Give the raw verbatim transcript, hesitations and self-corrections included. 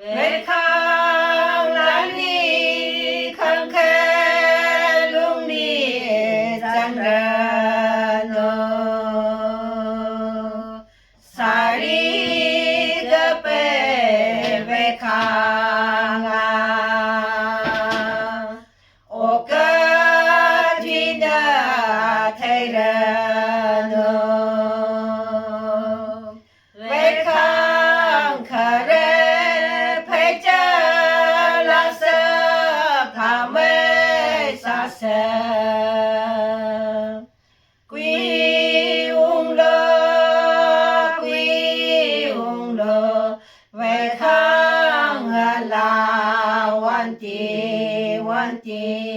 Veikhang lani khangkhe lungli zangranu. Sari kape veikhang a, oka thina theiranu. Veikhang khare pheicha lasa phamei sasa. Kui unglo, kui unglo, veikhang ala wanti, wanti.